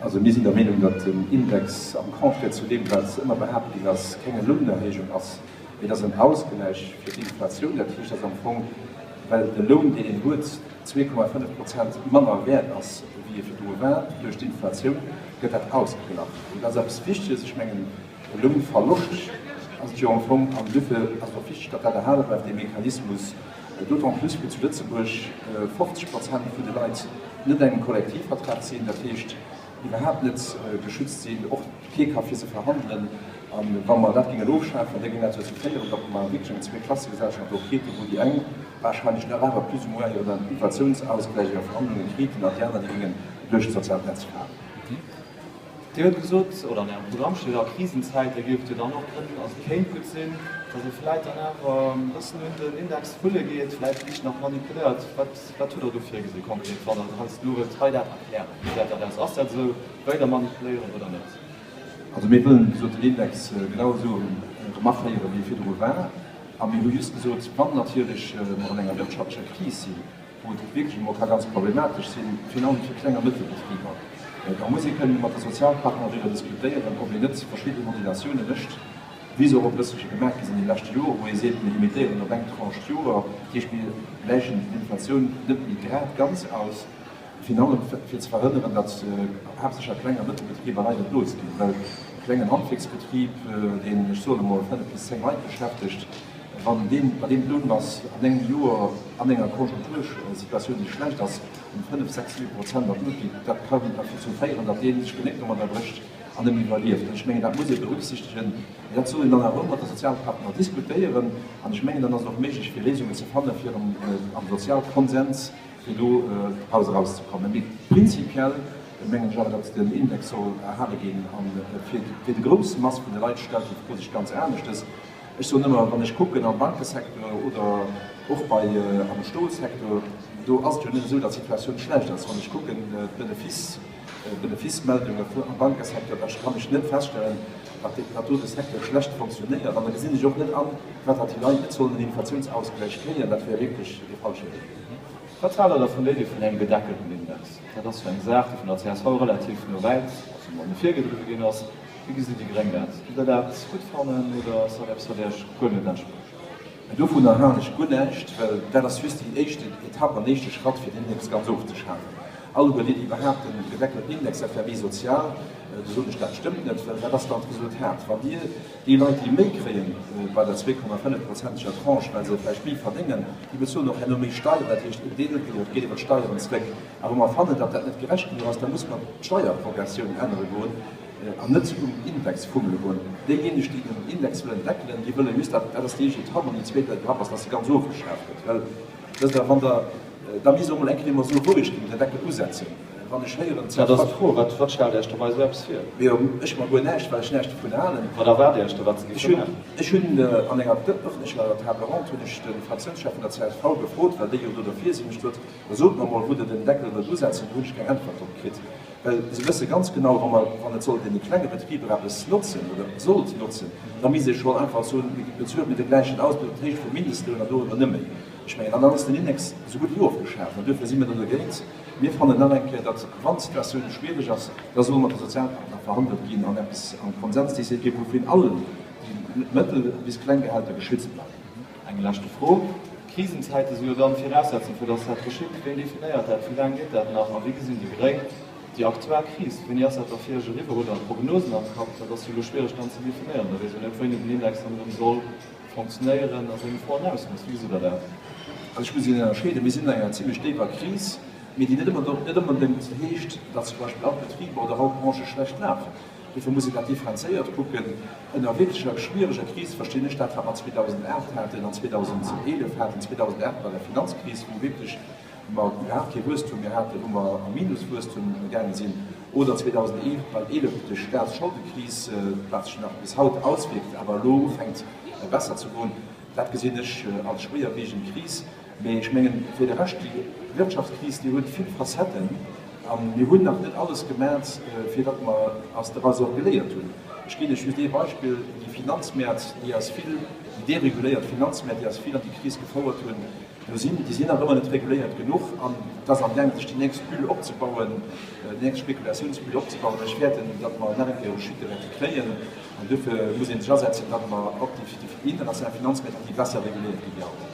Also mir sinn der Meenung, datt den Index am Contraire zu deem, wat ëmmer behaapt ginn ass, keng Lounerhéijung ass, mee et ass en Ausgläich fir d'Inflatioun. Dat heescht, datt am Fong, well de Loun, deen een huet, 2,5 Prozent manner wäert ass, wéi e virdru war, duerch d'Inflatioun, gëtt dat ausgeglach. An dat ass eppes Wichteges. Ech mengen, e Lounverloscht ass et jo am Fong, an duerfir ass et och wichteg, datt dat erhale bleift, dee Mechanismus. D'autant plus wou zu Lëtzebuerg 50 Prozent vun de Leit net engem Kollektivvertrag sinn, dat heescht iwwerhaapt net geschützt sinn, och kee ka fir se verhandelen. A wa mer dat géingen ofschafen, da géing dat dozou féieren, datt mer wierklech eng Zweeklassegesellschaft do kriten, wou déi eng wahrscheinlech nach awer plus ou moins hiren Inflatiounsausgläich a Verhandlunge kriten an déi aner, déi géingen duerch d'soziaalt Netz falen. Dir hutt gesot, oder an Ärem Programm steet, a Krisenzäite géif et jo dann och kënnen, also et kéint gutt sinn, datt ee vläit dann awer e bëssen un den Index wulle geet, vläit liicht nach manipuléiert. Wat, wat hutt Der do virgesi konkret, wann Der heiansdo elo wëllt hei dat erklären? Wéi gesäit dat aus? Ass dat esou, weider manipuléieren oder net? Also mir wëllen, wéi gesot, den Index genau esou erëm aféieren, wéi e virdru war. A mir hu just gesot, wann natierlech mer an enger wirtschaftlecher Kris sinn, wou et wierklech emol ka ganz problematesch sinn, virun allem fir Kleng a Mëttelbetriber. Da muss ee kënnen mat de Sozialpartner driwwer diskutéieren, ob een net verschidde Modulatioune mécht, wéi se och e bësselche gemaach gi sinn déi leschte Joren, wou ee seet, mir limitéieren op eng Tranche d'Joer, dat heescht, mir gläichen d'Inflatioun net méi grad ganz aus, virun allem fir ze verhënneren, datt haaptsächlech a Kleng a Mëttelbetriber Leit entlooss ginn, well e klengen Handwierksbetrib, deen, ech soen emol, 5 bis 10 Leit beschäftegt, Wann deen, bei deem d'Lounmass an engem Joer an enger Konjunktursituatioun, déi schlecht ass, ëm 5, 6, 7 Prozent an d'Lut geet, dat ka derzou féieren, datt dee sech de Réck domadder brécht an net méi iwwerlieft. Ech mengen, dat muss ee berücksichtegen. Mee dat soll een dann awer och mat de Sozialpartner diskutéieren. An ech mengen, dann ass et och méiglech, fir Léisungen ze fannen, fir am Sozialkonsens, fir do draus erauszekommen. Mee prinzipiell mengen ech awer, datt den Index soll erhale ginn. A fir déi grouss Mass vun de Leit stellt déi Fro sech ganz aneschtes. Ech soen ëmmer, wann ech kucken am Bankesecteur oder och bei am Stolsecteur, do ass et jo net esou, datt d'Situatioun schlecht ass. Wann ech kucken d'Benefice, d'Beneficemeldunge am Bankesecteur, da kann ech net feststellen, datt datt do de Secteur schlecht fonctionnéiert. An da gesinn ech och net an, firwat datt déi Leit net sollen en Inflatiounsausgläich kréien. Dat wär wierklech dee falsche Wee. Wat haalt Der da vun der Iddi vun engem gedeckelten Index? Dat ass jo eng Saach, déi vun der csv relativ no wäit, also no vir gedriwwe ginn ass. Wéi gesinn déi Gréng dat? Gitt Der dat gutt fannen oder ass dat eppes, wat Iech guer net entsprécht? Dovunner halen ech guer näischt, well dat ass just déi éischt Etapp an éischte Schratt, fir den Index ganz ofzeschafen. Alleguer déi, déi behaapten, de gedeckelten Index, dat wär méi sozial, do soen ech, dat stëmmt net, well wat ass dann d'Resultat? Wann Dir déi Leit, déi méi kréien bei der 2,5 prozenteger Tranche, well se vläicht méi verdéngen, déi bezuelen och herno méi Steieren, dat heescht, en Deel geet iwwer d'Steieren zréck. A wa mer fannen, datt dat net gerecht genuch ass, da muss mer d'Steierprogressioun ännere goen. An net um Index fummele goen. Déijéineg, déi den Index wëllen deckelen, déi wëlle just, dat dat ass déi éischt Etapp, an déi zweet Etapp ass, dass se ganz ofgeschaaft gëtt. Well, wësst Der, wann Der da misst och emol eng Kéier emol soen, wou ech géing den Deckel usetzen, wann ech héieren, Dat ass d'Fro. Wat, wat stellt Iech da bei esou eppes vir? Jo, ech mer guer näischt, well ech näischt dovun halen. Wat erwaart Dir Iech da, wat se géife maachen? Ech hunn an enger ëffentlecher Table ronde hunn ech de Fraktiounschef vun der csv gefrot, well déi jo do derfir sinn, ech gesot, Sot mer emol, wou Der den Deckel wëllt usetzen. Do hunn ech keng Äntwert drop kritt. Well se wësse ganz genau, wa mer, wann et soll deene klenge Betriber eppes notzen oder sollt notzen, da misst ee scho einfach soen, mir bezuele mir de gläichen aus, op d'Héicht vum Mindestloun an doriwwer net méi. Ech mengen, dann ass den Index esou gutt wéi ofgeschaaft. An duerfir si mir do dergéint. Mir fannen nach eng Kéier, datt, wann d'Situatioun schwierig ass, da soll mat de Sozialpartner verhandelt ginn an eppes am Konsens décidéiert ginn, wou virun allem déi mëttel bis kleng Gehälter geschützt bleiwen. Eng leschte Fro, Krisenzäite si jo dann d'Viraussetzung fir datt dat geschitt. Ween definéiert dat? Wéi laang geet dat nach? A wéi gesinn déi Gréng déi aktuell Kris? Wéini ass dat da fir iech eriwwer? Hutt Der Prognosen am Kapp? Dat ass jo elo schwiereg dann ze definéieren. Da weess een net, wéini den Index dann erëm soll fonctionnéieren a sengem vollen Ausmooss. Wéi gesitt Der dat? Also ech muss Ihnen ënnerscheeden, Mir sinn an enger zimlech déiwer Kris, mee déi net ëmmer net onbedéngt heescht, datt zum Beispill all d'Betriber oder all d'Branchë schlecht lafen. Dofir muss een dat differenzéiert kucken. Ënner wierklecher schwiereger Kris verstinn ech dat, wat mer 2008 haten an 2011 haten. 2008 bei der Finanzkris, wou wierklech mer iwwerhaapt kee Wuesstum méi haten, wou mer am Minuswuesstum gaange sinn, oder 2011 duerch d'Staatsscholdekris, wat sech nach bis haut auswierkt, awer elo ufänkt besser ze goen. Dat gesinn ech als schwéierwiegend Kris. Mee ech mengen, fir de Rescht, déi Wirtschaftskris, déi huet vill Facetten a mir hunn nach net alles gemat, fir datt mer eis doraus och geléiert hunn. Ech ginn lech just ee Beispill, déi Finanzmäert, déi eis vill, déi dereguléiert Finanzmäert, déi eis vill an déi Kris gefouert hunn. Do sinn, déi sinn nach ëmmer net reguléiert genuch an et ass amgaang sech déi nächst Bulle opzebauen, déi nächst Spekulatiounsbulle opzebauen. Ech fäerten, datt mer nach eng Kéier Chute wäerte kréien an duerfir muss ee sech asetzen, datt mer och déi international Finanzmäert, datt déi besser reguléiert gi wéi haut.